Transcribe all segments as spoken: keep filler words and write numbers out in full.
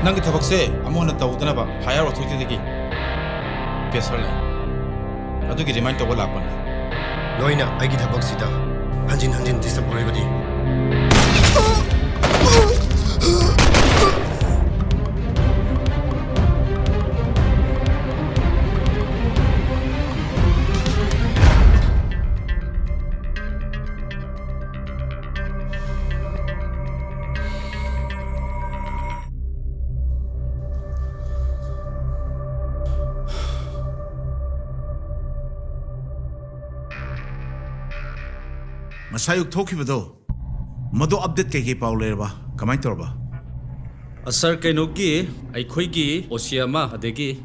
Nanggi thabakse amuhonda taudanaba higher authority dagi pressure lei. Adugi remind tauda lākpana. Noina aigi thabak sida hanjin hanjin disturb haora kadi. Ngasai ayuk thokkhipado, mado update kaikai pao leiraba, kamai toraba? Ah, sir, keinoki, ꯑꯩꯈꯣꯏꯒꯤ OC ꯑꯃ, ꯑꯗꯒꯤ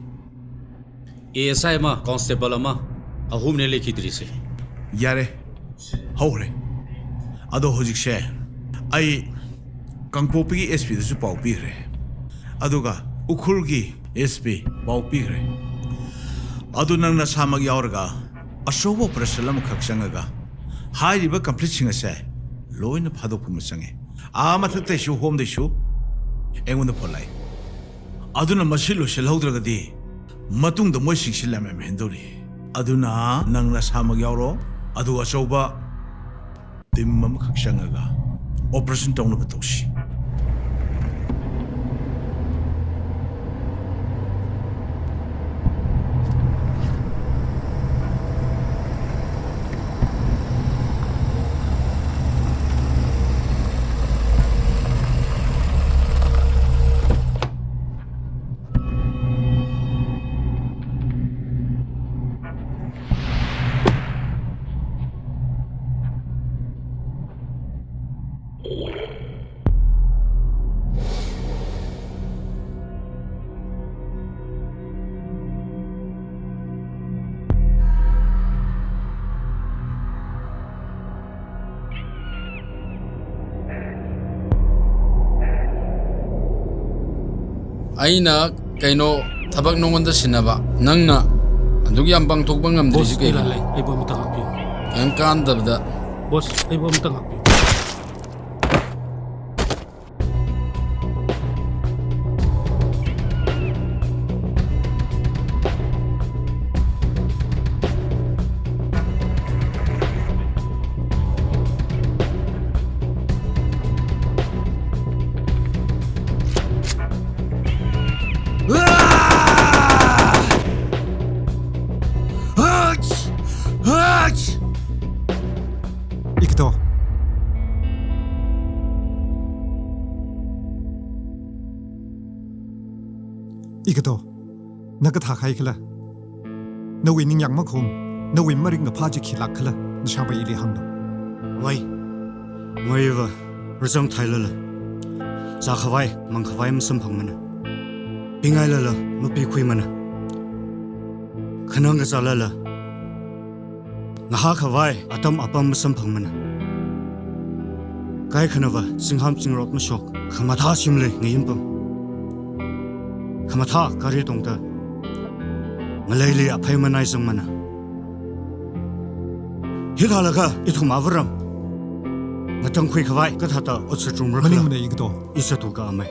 ASI ꯑꯃ, constable ꯑꯃ, ꯑꯍꯨꯝꯅꯦ ꯂꯩꯈꯤꯗ꯭ꯔꯤꯁꯦ꯫ ꯌꯥꯔꯦ, ꯍꯧꯈ꯭ꯔꯦ꯫ ꯑꯗꯣ ꯍꯧꯖꯤꯛꯁꯦ ꯑꯩ ꯀꯥꯡꯄꯣꯛꯄꯤꯒꯤ SP ꯗꯁꯨ ꯄꯥꯎ ꯄꯤꯈ꯭ꯔꯦ, ꯑꯗꯨꯒ ꯎꯈ꯭ꯔꯨꯜꯒꯤ SP ꯄꯥꯎ ꯄꯤꯈ꯭ꯔꯦ꯫ ꯑꯗꯨ ꯅꯪ ꯅꯁꯥꯃꯛ ꯌꯥꯎꯔꯒ ꯑꯆꯧꯕ operation ꯑꯃꯈꯛ ꯆꯪꯉꯒ ꯍꯥꯏꯔꯤꯕ culprit ꯁꯤꯡ ꯑꯁꯦ ꯂꯣꯏꯅ ꯐꯥꯗꯣꯛꯄ ꯑꯃ ꯆꯪꯉꯦ꯫ ꯑꯥ ꯃꯊꯛꯇꯩꯁꯨ ꯍꯣꯝꯗꯩꯁꯨ ꯑꯩꯉꯣꯟꯗ phone ꯂꯥꯛꯑꯦ꯫ ꯑꯗꯨꯅ ꯃꯁꯤ ꯂꯣꯏꯁꯤꯜꯍꯧꯗ꯭ꯔꯒꯗꯤ ꯃꯇꯨꯡꯗ ꯃꯣꯏꯁꯤꯡꯁꯤ ꯂꯝ ꯌꯥꯝ ꯍꯦꯟꯗꯧꯔꯤ꯫ ꯑꯗꯨꯅ ꯅꯪ ꯅꯁꯥꯃꯛ ꯌꯥꯎꯔꯣ, ꯑꯗꯨꯒ ꯑꯆꯧꯕ team ꯑꯃꯈꯛ ꯆꯪꯉꯒ operation ꯇꯧꯅꯕ ꯇꯧꯁꯤ꯫ ꯑꯩꯅ ꯀꯩꯅꯣ ꯊꯕꯛ ꯅꯉꯣꯟꯗ ꯁꯤꯟꯅꯕ, ꯅꯪꯅ ꯑꯗꯨꯛ ꯌꯥꯝ ꯄꯥꯡꯊꯣꯛꯄ ꯉꯝꯗ꯭ꯔꯤꯁꯤ Boss, ꯑꯩ ꯀꯩꯒꯤꯅꯣ? ꯂꯥꯜꯂꯦ꯫ ꯑꯩꯕꯨ ꯑꯃꯇ ꯉꯥꯛꯄꯤꯌꯨ꯫ ꯀꯩꯝ ꯀꯥꯟꯗꯕꯗ꯫ Boss, ꯑꯩꯕꯨ ꯑꯃꯇ ꯉꯥꯛꯄꯤꯌꯨ꯫ Ikto. Ikto. Na kathā khai khala? Nawui ningyāng makhum, nawui marik ngaphā chi khilāk khala, nashāvā ili hānglu. Vai, vaiva, rāzang thailala, zākhavai, mangkhavai masamphangmana. Pingailala, mapikhuimana. Khanang kazālala, ngahākhavai atam apam masamphangmana. Kaikhanava zingham zingrot mashok, khamathā shimli ngayimpam. Khamathā gari tongda ngaleili aphei manaizangmana. Hithālaga ithum avaram ngatangkhuikhavai kathāda otsak chumra khala? Maningmana Ikto. Izatu ka amei.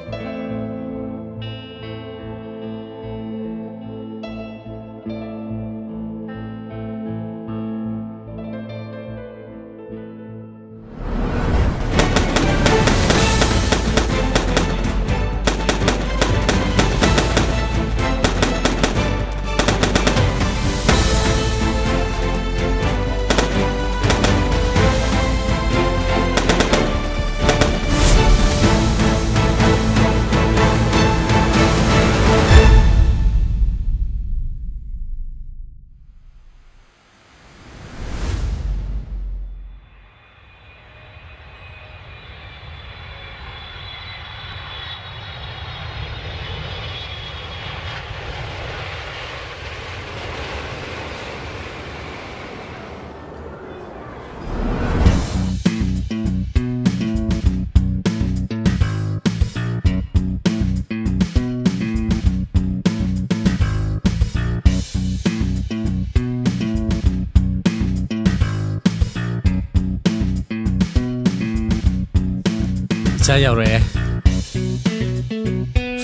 Ichā yaorāe.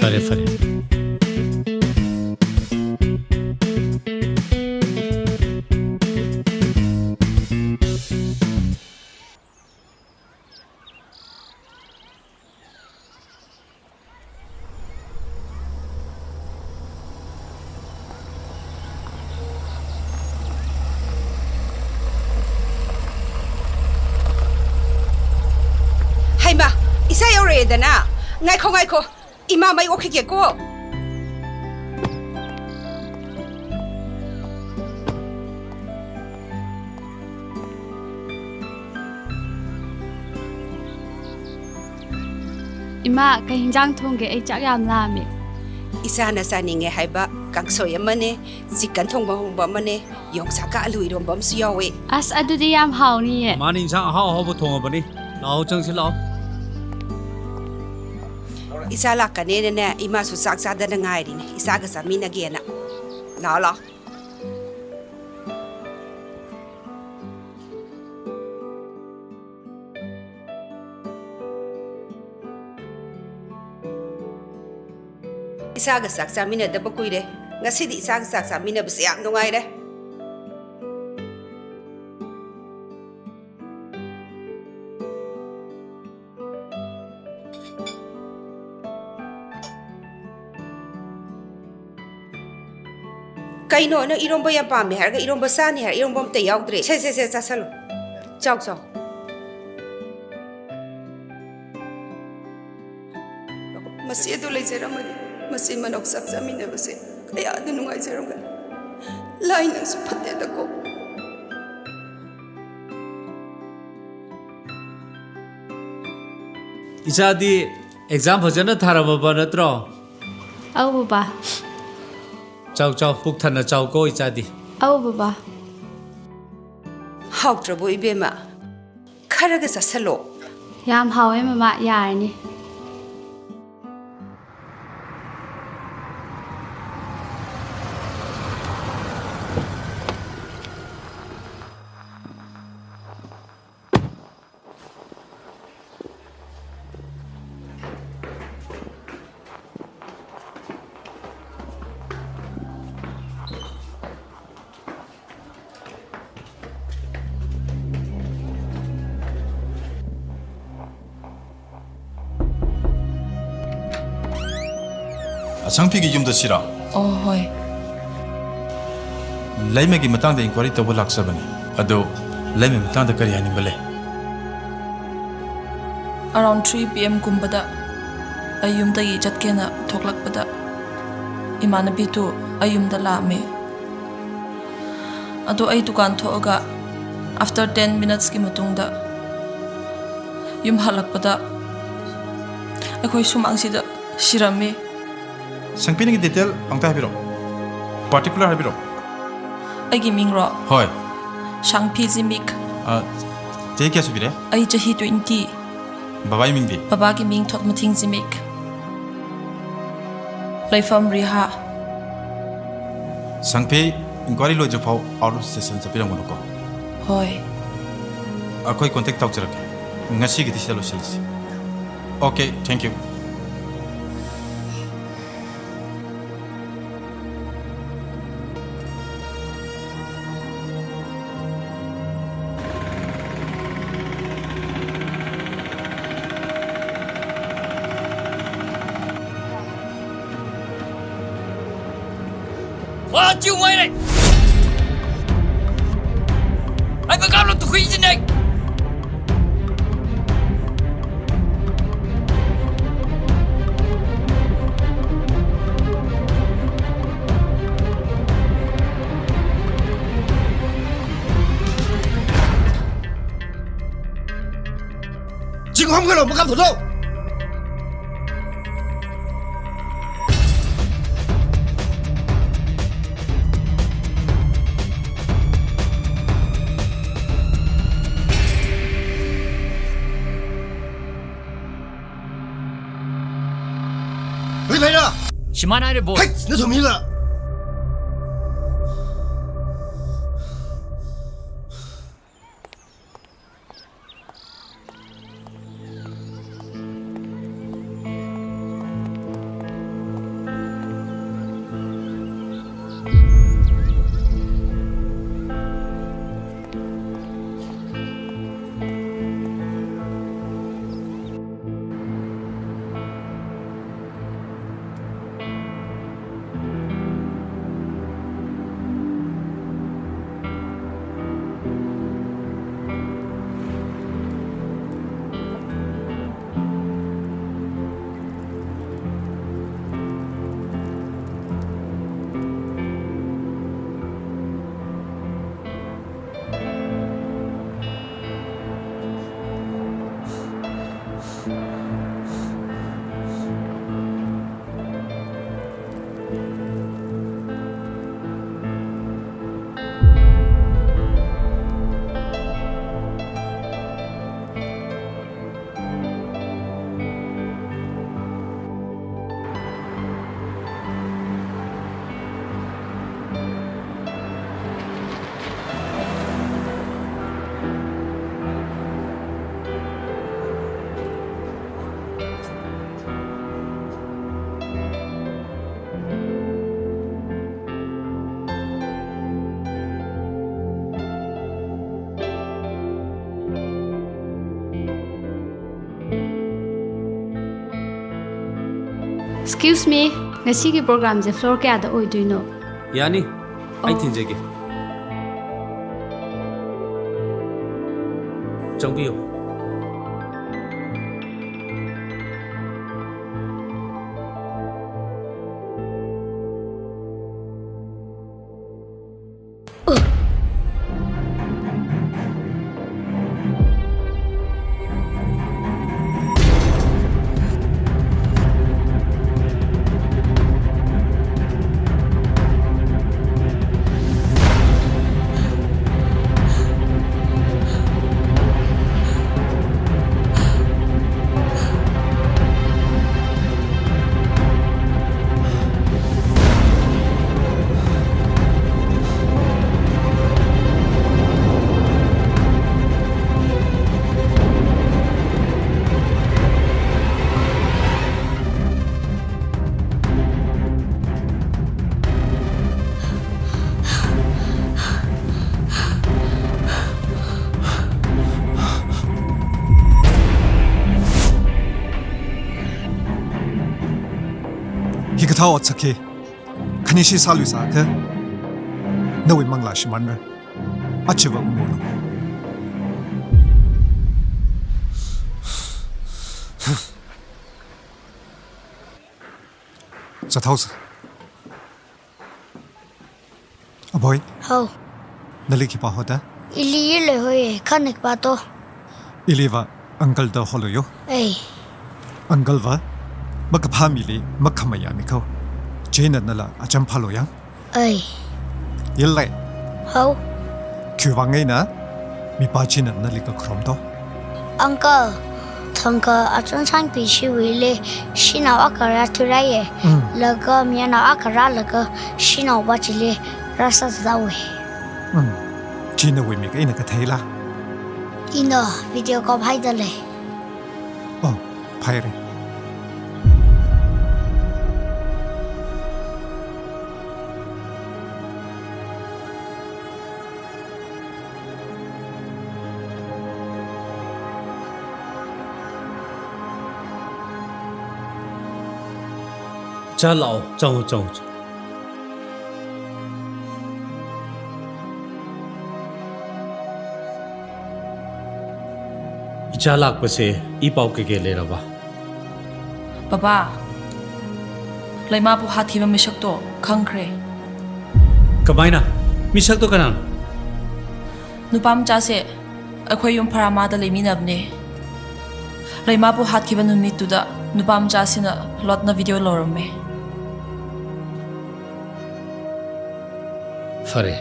Fare, fare. Haima, ishā yaoreda na. Ngaikho, ngaikho. Ima mei okkhuikeko. Ima, kei hinjang thongge, ei chāk yāmlāme. Ishāna chāninga haiva kangsoi amane, chicken thongba hongba amane, yongsaka alu iromba amsu yaowe. As, adudi yāmhaoniye. Mani insang ahao ahaoba thongabane. Lao, changsi lao. Ishā lākkane nene, imasu chāk chāda ngairine. Ishāga chāminagena. Lao, lao. Ishāga chāk chāminada ba kuire. Ngasidi ishāga chāk chāminabase yāmnao ngaire. Kaino, na iromba yāmpammi hāra, iromba sāni hāra, iromba amata yaodre. Se, se, se, chāsalo. Chao, chao. Masi ado leizerāmane, masi manok chāk chāminabase kayāda nungaizerāmane. Lai, nangsu phatedako. Ishādi exam phazana thārāmaba natro? Ao, baba. Chao, chao, puk thanna chaoko ishādi. Ao, baba. Haotrabo ibema. Kharaga chāsalo. Yāmhaowe mama, yārane. Sangphigi yumda sira? Oh, hoi. Leimagi matangda inquiry tauba lāksābane. Ado, leimei matangda kari haningbale? Around three P M kumbada, ai yumdagi chatkena thoklākpada, imanabi tu ai yumda lāme. Ado ai dukan thoga, after ten minutes ki matungda, yum halākpada, aikhoi sumang sida sirāme. Sangphi, nanggi detail angta haibiro. Particular haibiro. Aigi mingro? Hoi. Shangphi Zimik. Ah, chahi kayā subire? Ai chahi twenty. Baba mingdi? Babagi ming Thotmathing Zimik. Leifam Riha. Sangphi, inquiry loijiphao out of station zatpirangunu ko. Hoi. Akhoi contact taucharake. Ngasigidi silo silo si. Okay, thank you. Wa chiu maire. Ai ba kamlo tukhui jinai. Jingham kalo makam thodo. Ui, bhai ra. Shimān haire, boss. Hai, nathum hila. Excuse me, ꯉꯁꯤꯒꯤ program ꯁꯦ floor ꯀꯌꯥꯗ ꯑꯣꯏꯗꯣꯏꯅꯣ? ꯌꯥꯅꯤ, ꯑꯩ ꯑꯣ꯫ ꯊꯤꯟꯖꯒꯦ꯫ ꯆꯪꯕꯤꯌꯨ꯫ Hikathā ot sāki, khanishi sāluisākha, nawui manglā shimānra. Achiva ungulu. Zathaosa. Aboi. Hao. Nali khipā hoda? Ili ilei hoi, kha na khipā to? Iliva uncle da holu yo. Ei. Uncle va makaphā mili makhamayā mi kho. Chieina nala acham phālu yang. Ei. Yillei. Hao. Khiwui vang eina mipā china nali kakharom to? Uncle, thangkha achon changpi shiwuili shanao akha rāthurai ye. Mm. Laga mayarnao akha rālaga shanao pā chili rāsāzawe. Mm. Chi nawui mik eina katheila? Ina video call haida lei. Oh, phaire. Chālao, chao, chao, chao. Ichā lākpase, i pao kaikha leiraba? Papa, Leimapu hatkhiva mishakto khangkre. Kamaina? Mishakto kanang? Nupā machāse, akhoi yum pharā mada leiminabne. Leimapu hatkhiva numittuda nupā machāsena lotna video lorame. Fare.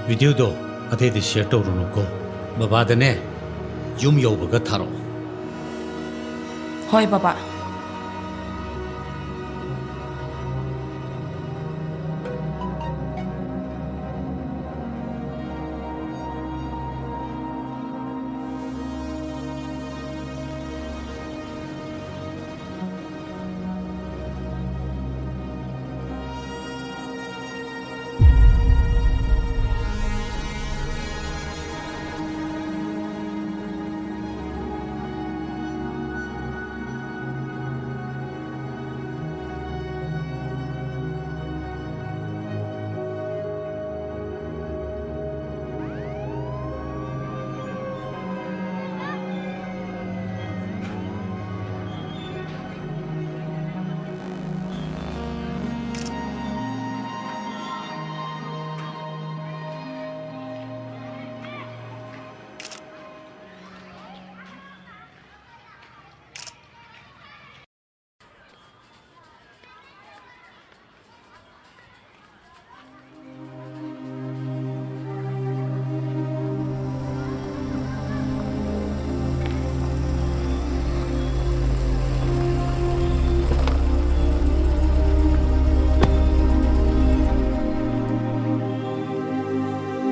Video do ateida share torunu ko. Babadane, yum yobaga tharo. Hoi, Baba.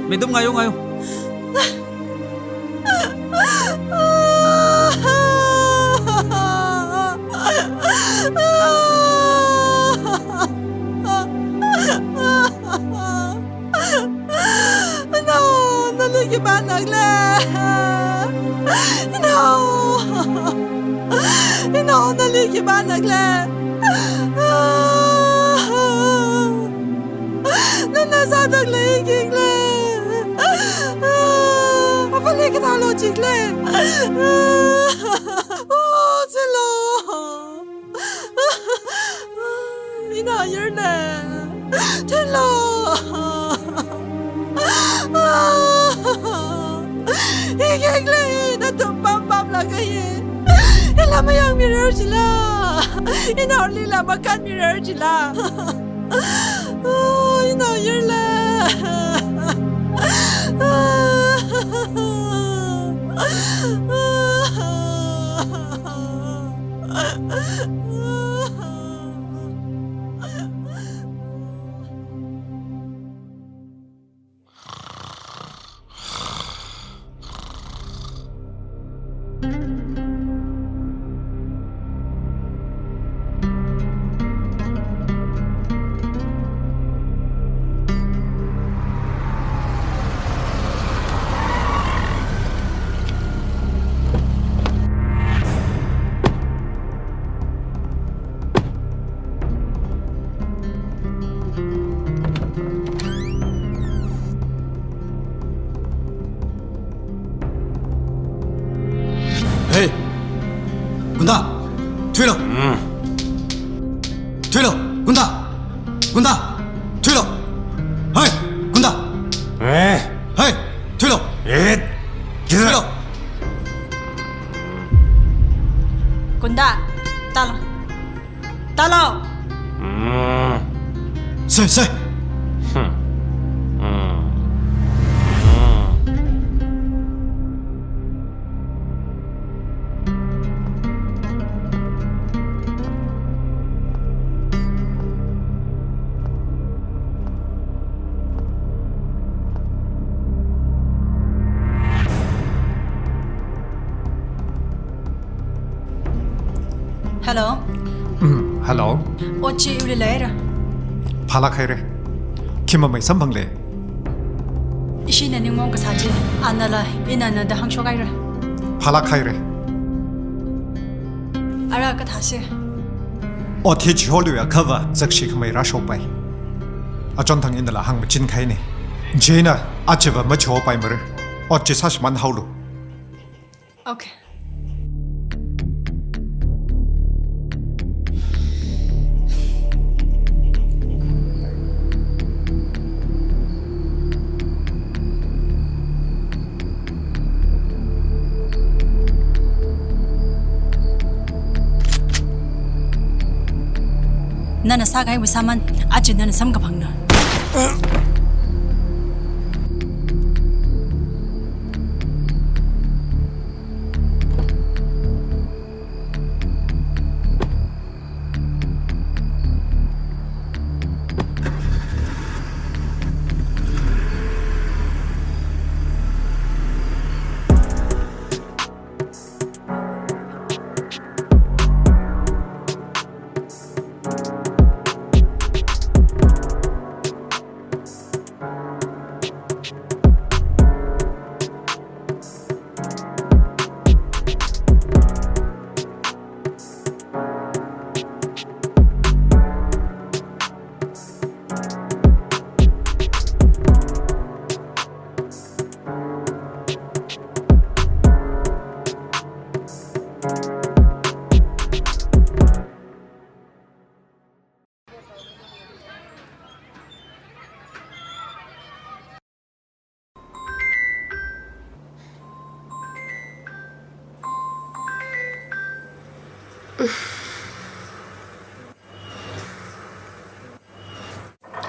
Madam, ngaiyo, ngaiyo. Nao, nali khipā nakle? Nao, nao, nali khipā nakle? Chikle. Oh, chilo. Ina yirne. Chilo. Ikekle nathum pampamlaga ye. Ila mayangmirar chila. Ina orli la makanmirar chila. Ina yirle. Hey! Gunda! Thuilo! Thuilo! Gunda! Gunda! Thuilo! Hey! Gunda! Eh! Hey! Thuilo! Eh! Thuilo! Gunda! Talo! Talo! Sir, sir! Hello. Mm, hello. Ot chi iwuili leira? Phālāk haira. Khi mamei samphangle? Ishina ningmaong kasā chi, anala ina nada hāngshok haira. Phālāk haira. Ara kathāsi? Ot hi chiholuiya khava zakshi khamei rāshokpai. Achonthang inala hāngmachin kahaina. Chieina achiva machihopaimara. Ot chi sāshimān haolu. Okay. Nana sākahaiwui sāman, aja nana samkaphangna.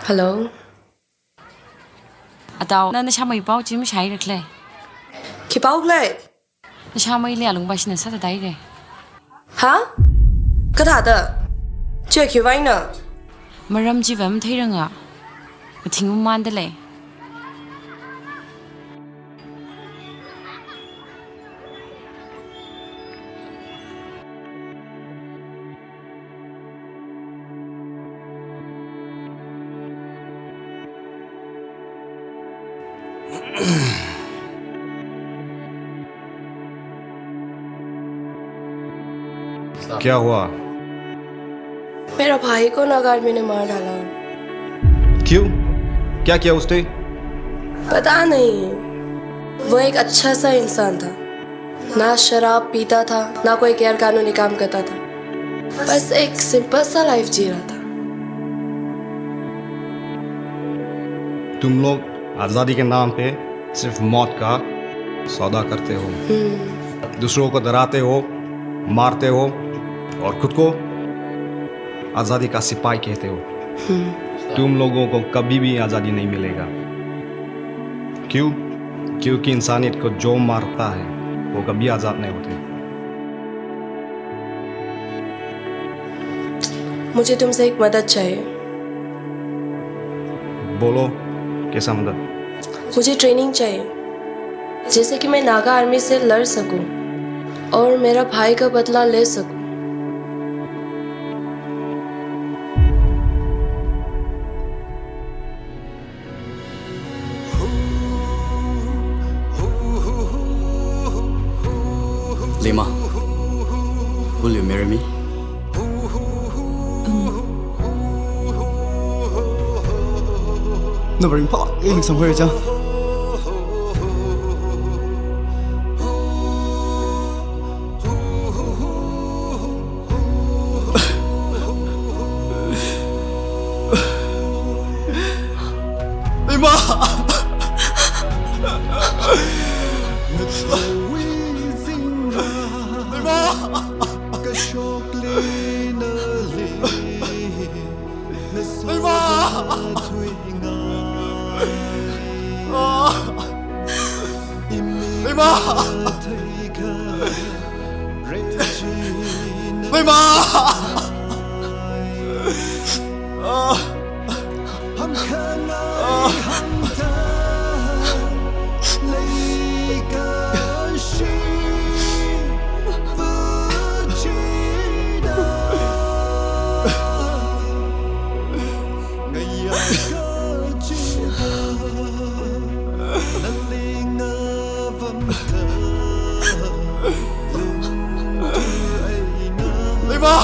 Hello. Atao, na, nashāmei pao chi mashāhaira khala? Khi pao khala? Nashāmeili alungpashina sāthat haira. Ha? Kathāda? Chi khiwuivangna? Maram chiva matheiranga. Kathing mamānda lei. क्या हुआ? मेरा भाई को ना घर में ने मार डाला। क्यों? क्या किया उसने? पता नहीं। वो एक अच्छा सा इंसान था, ना शराब पीता था, ना कोई गैर कानूनी काम करता था, बस एक सिंपल सा लाइफ जी रहा था। तुम लोग आज़ादी के नाम पे सिर्फ मौत का सौदा करते हो। हम्म। दूसरों को डराते हो, मारते हो और खुद को आज़ादी का सिपाही कहते हो। हम्म। तुम लोगों को कभी भी आज़ादी नहीं मिलेगा। क्यों? क्योंकि इंसानियत को जो मारता है, वो कभी आज़ाद नहीं होते। मुझे तुमसे एक मदद चाहिए। बोलो, कैसा मदद? मुझे ट्रेनिंग चाहिए, जिससे कि मैं नागा आर्मी से लड़ सकूं और मेरा भाई का बदला ले सकूं। Lima, will you marry me? Nava ringphālāk eina samphanghaira chang. Lima! Lima! Lima! Lima! Lima! Lima!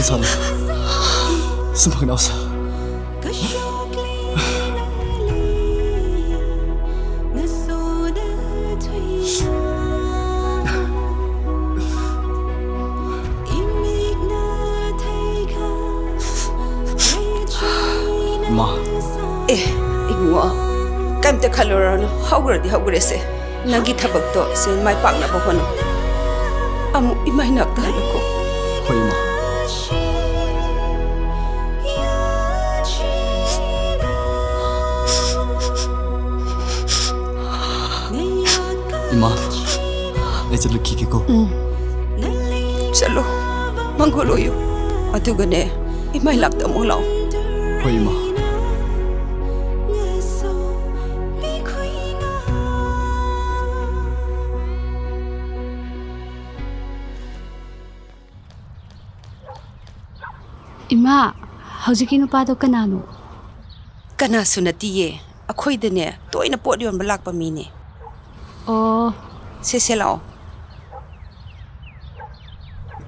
Insan, samphangnaosa. Ma. Eh, ibunga. Kaimta khaloranu, haogaradi haogarese. Nagi thabakto, sen maipaknava hono. Amu imai nakta halako. Hoi, ma. Ima, ei chalukikiko. Mm. Chalo, mangkolo yo. Atugane, imai lakta molao. Hoi, ima. Ima, hojiki nupado kanano? Kanasu natiye, akhoidane, toina pot yonba lakpa mine. Oh. Sese lao.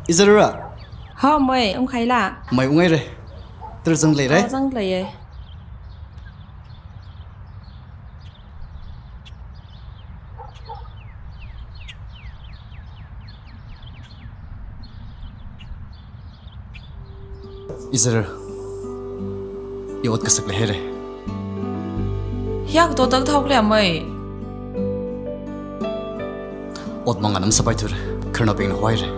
Izarra? Hao, mei, ungkhaila? Mei, unghaire. Tara zangleire? Oh, zangleiye. Izar, i ot kasak leihaire. Hiya kato tak thaok le amei. Ot mangān masapai thura, khararnaobingna hoire.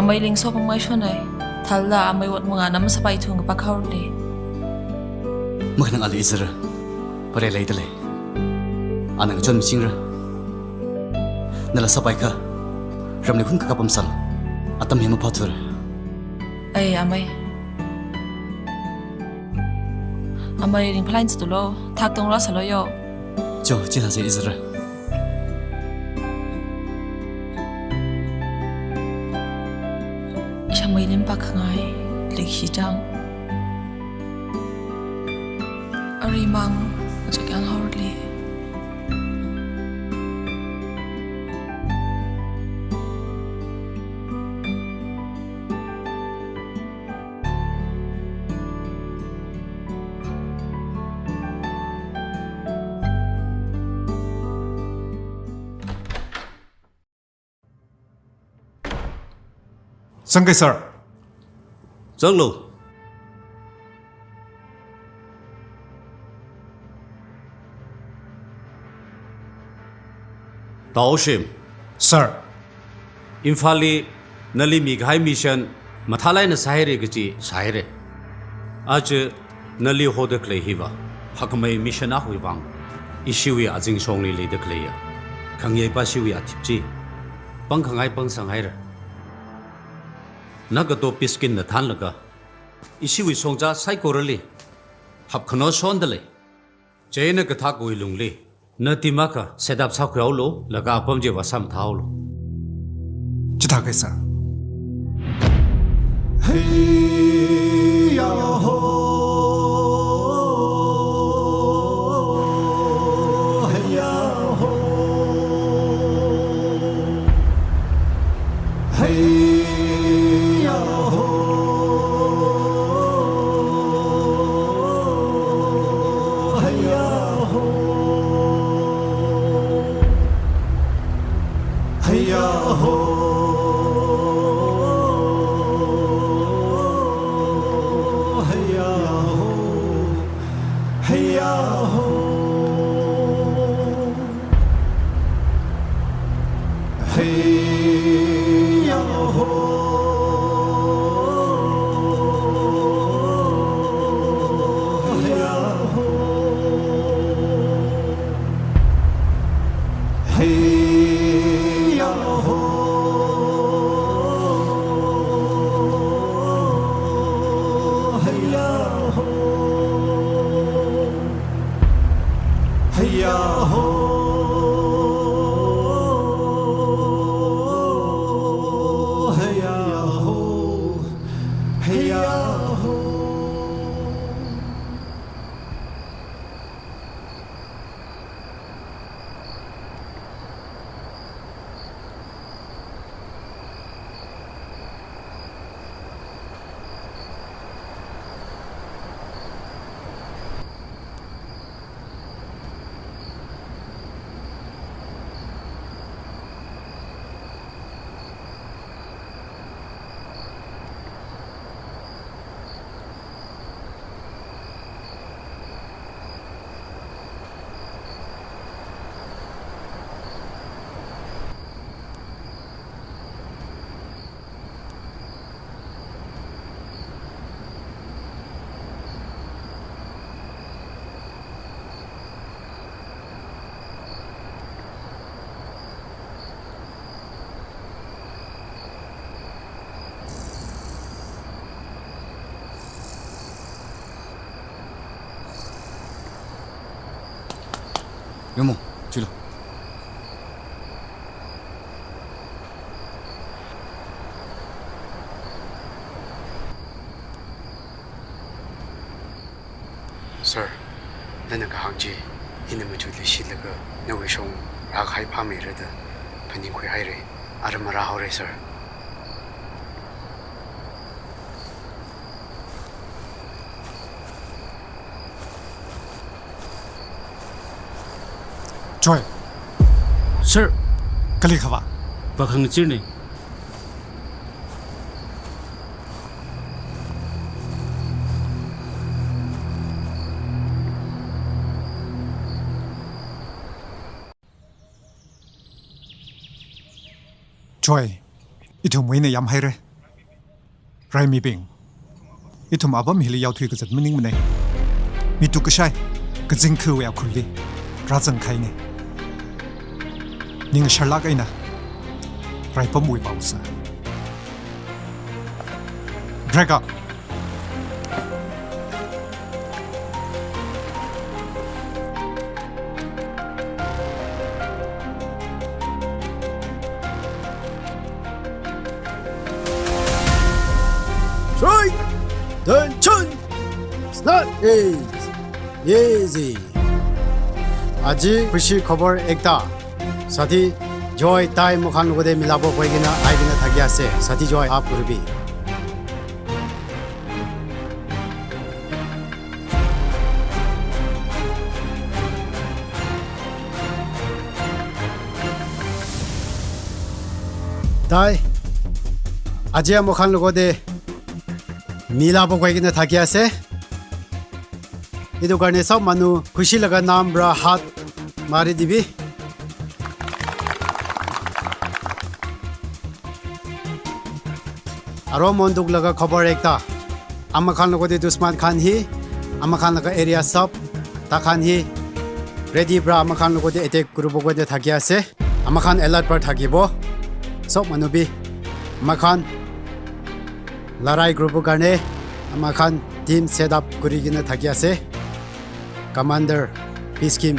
Amei lingso pamngai shonai. Thālala amei ot mangān masapai thung pakhaole. Makhanang ali Izar. Pare leidalei. Ana ngachon michingra. Nala sapaikha. Ramli hun kakap pamsālu. Atam hi maphā thura. Ai, amei. Amei ringphālāk eina zatlu. Thak tong rāsālu yo. Cho, chithāse Izar. Isha mei lim pakhangai, leikashi chang. Arimang, chakang haorali. Zangkei, sir. Zanglu. Taoshim. Sir. Imphalli nali mikahai mission mathālāk eina sāhaira kaji sāhaira. Aja nali hoda khalei hiva hakmei mission akhawui vang, ishiwui azingshongli leida khaleiya khangayei pāshiwui athip chi pangkhangai pangsanghaira. Na kato Piskin na thānlaga ishiwui shongza saikorali hapkhano shonda lei. Chieina kathākwui lungli na team akha set up sākhuihaolu, laga apam chiva samthaolu. Chithākei, sir. Hey, ya, ho. Hey, ya, ho. Hey, ya, ho. Hey, ya, ho. Hey, ya, ho. Hey, ya, ho. Hey, ya, ho. Hey, ya, ho. Hey, ya, ho. Hey, ya, ho. Hey, ya, ho. Hey, ya, ho. Hey, ya, ho. Hey, ya, ho. Yamo, chilo. Sir, nana kahāng chi ina machut leishilaga nawui shong rākahai phāmeira da phaningkhui haira. Ara marāhaora, sir. Choi. Sir. Kali khavā? Vākhang chirne. Choi, ithumwui eina yamhaira. Raimibing, ithum apam hili yaothui kazat maningmana. Mituk kashai, kazingkhawui akhunli rāzangkahaina. Ning sharlāk eina raipamwui vāusa. Break up. Strike! Attention! It's not easy. Easy. Aji khushi khobor ekta. Sathi Joy tai makhan lukode milapo khuikina ai bina thaki ase. Sathi Joy, aap kurubi. Tai, aji makhan lukode milapo khuikina thaki ase. Idu karne sab manu khushi laga namra hat mari dibi. Aro monduk laga khobor ekta. Amakhan lukode dusman khan hi, amakhan laga area sab, takhan hi, ready pra amakhan lukode attack group khuikina thaki ase. Amakhan alert pra thakibo. Sok manubi. Amakhan larai group karne. Amakhan team set up khuikina thaki ase. Commander, Piskim,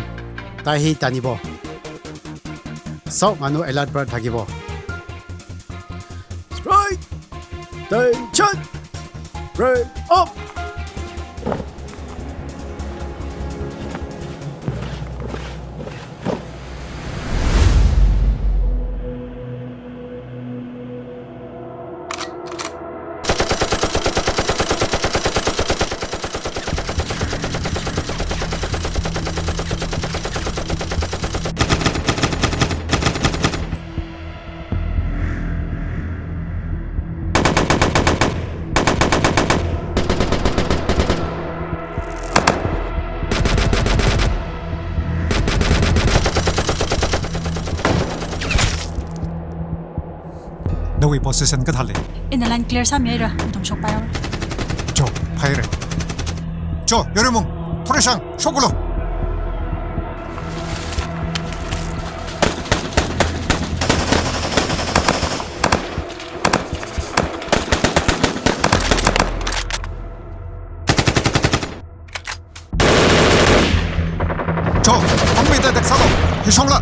tai hi tanibo. Sok manu alert pra thakibo. Strike! Attention! Break up! Nawui position kathālei? Ina line clear sāmihaira, nathum shokpaihaora. Cho, phaira. Cho, Yorimung, thorishang, shokulu. Cho, hongmida deksalo, hishongla.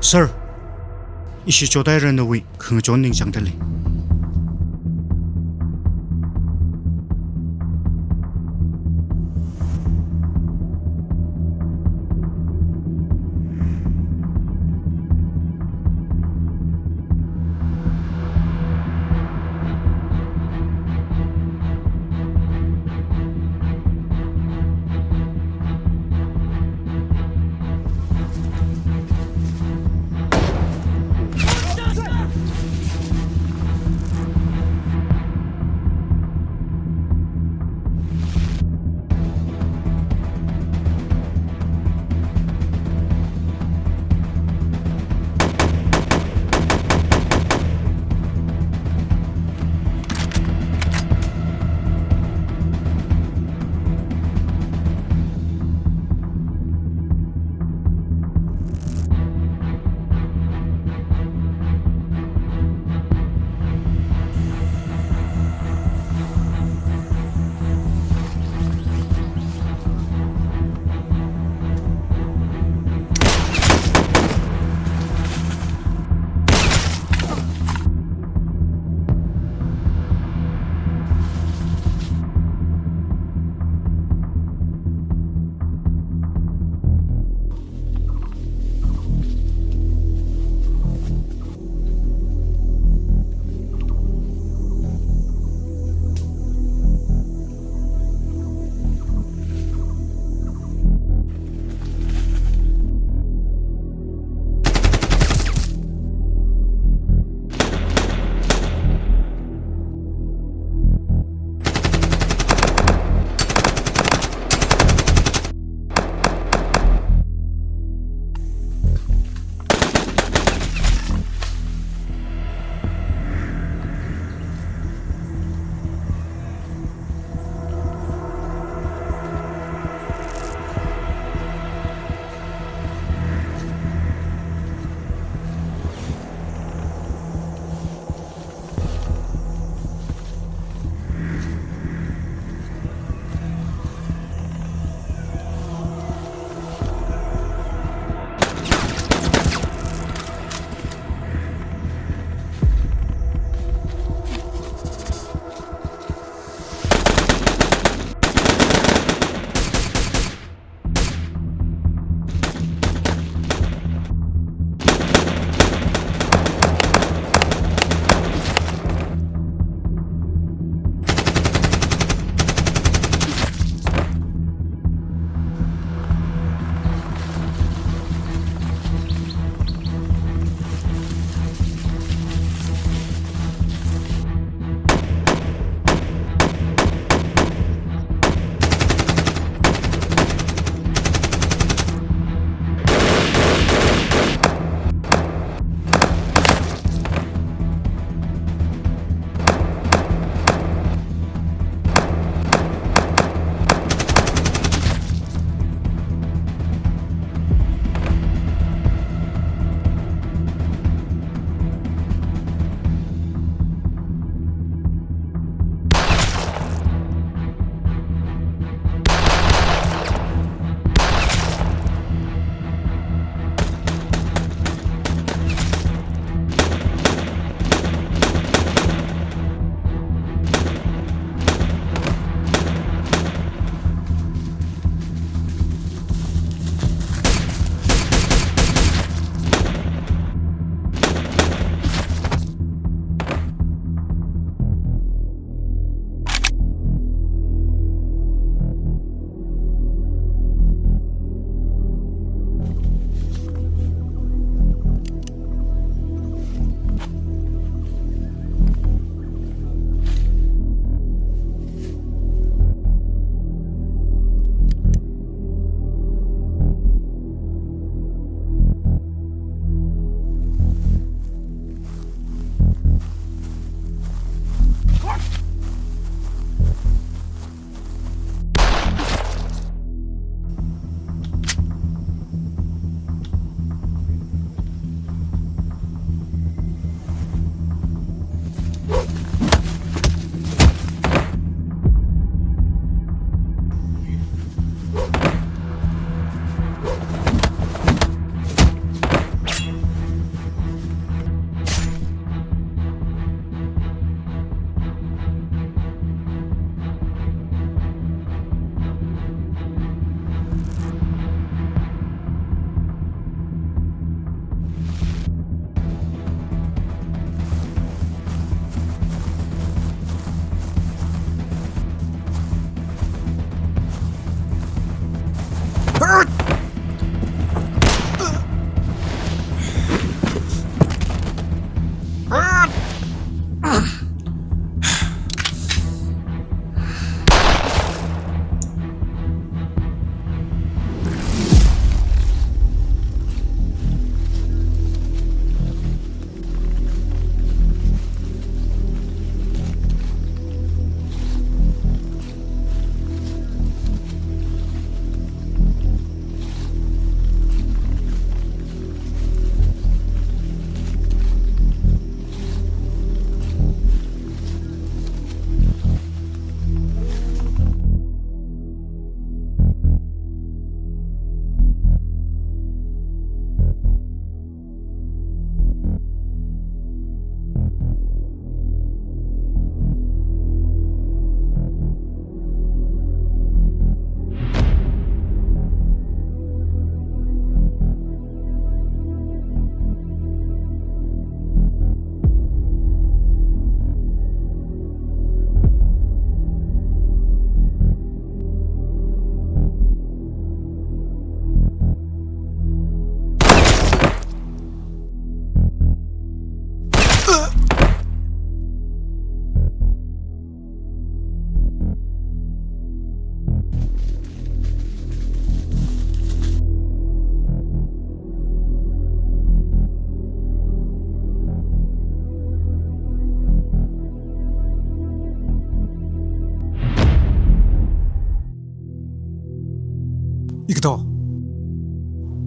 Sir, ishi chotaira, nawui khangachon ningchāngdalei.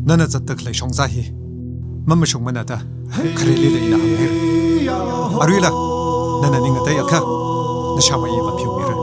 Nana zatda khalei shongza hi mamashungmana da kharelila ina hānghaira. Aruila nana ning ngateiakha, nashāmeiva pheomira.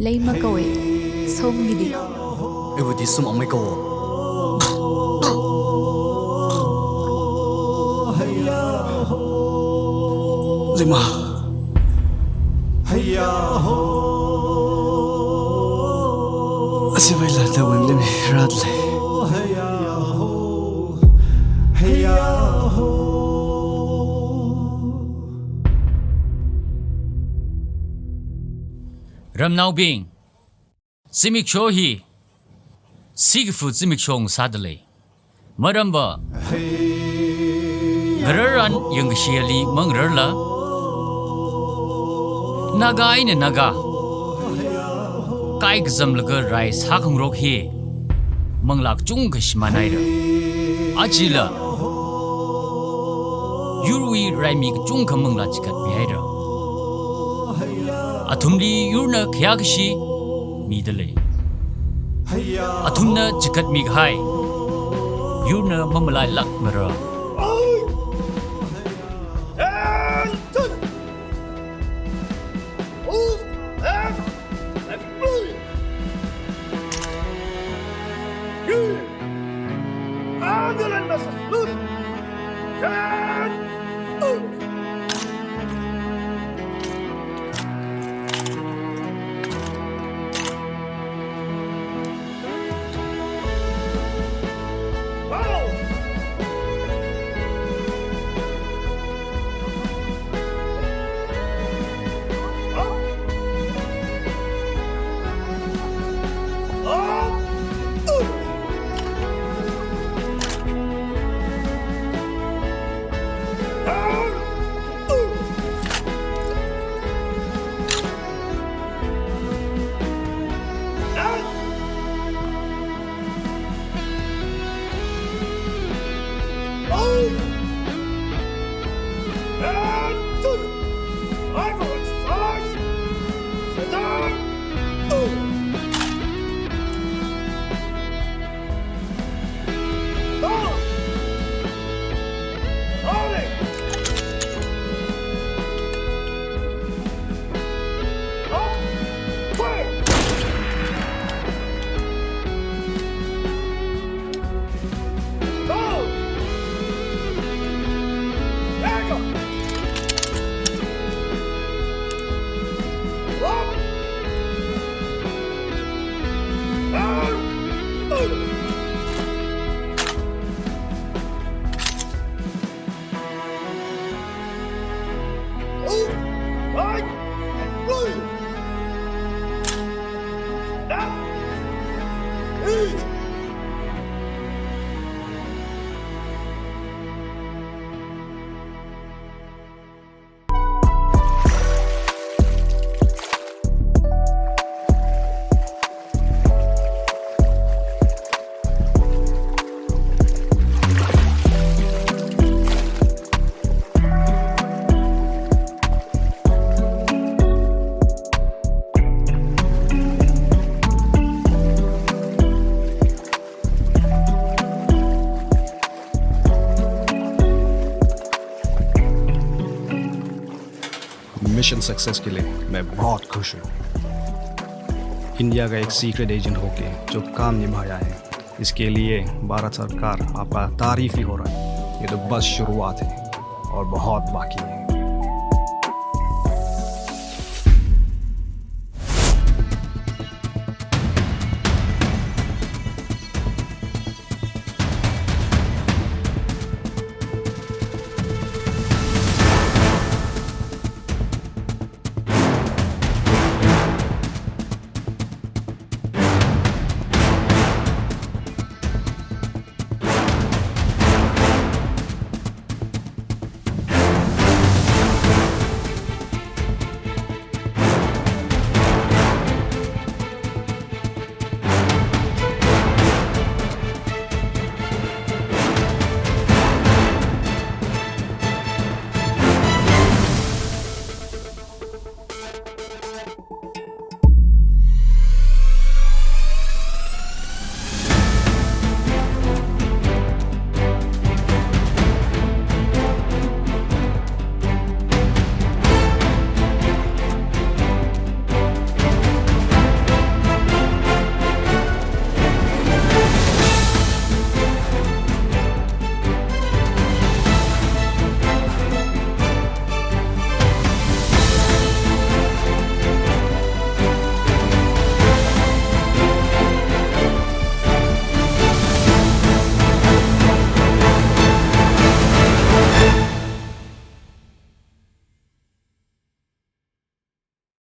Lei makawe, som hili. Iwudi sum amei kawo. Lima. Asivaila tawin limi ratle. Ramnaobing, zimiksho hi sikafu zimiksho ngasāda lei. Maramva, ngararan yangkashili mangararla, Naga eina Naga kaikazamlaga rai sākhangarok hi manglā kachungkha shimānhaira. Ajala yurwui raimi kachungkha manglā chigatmihaira. Athumli yurna khayākashi mida lei. Athumna chigatmi kahai yurna mamalailākmara. Mission success के लिए मैं बहुत खुश हूँ। इंडिया का एक secret agent होके जो काम निभाया है, इसके लिए भारत सरकार आपका तारीफ ही हो रहा है। ये तो बस शुरुआत है और बहुत बाकी है।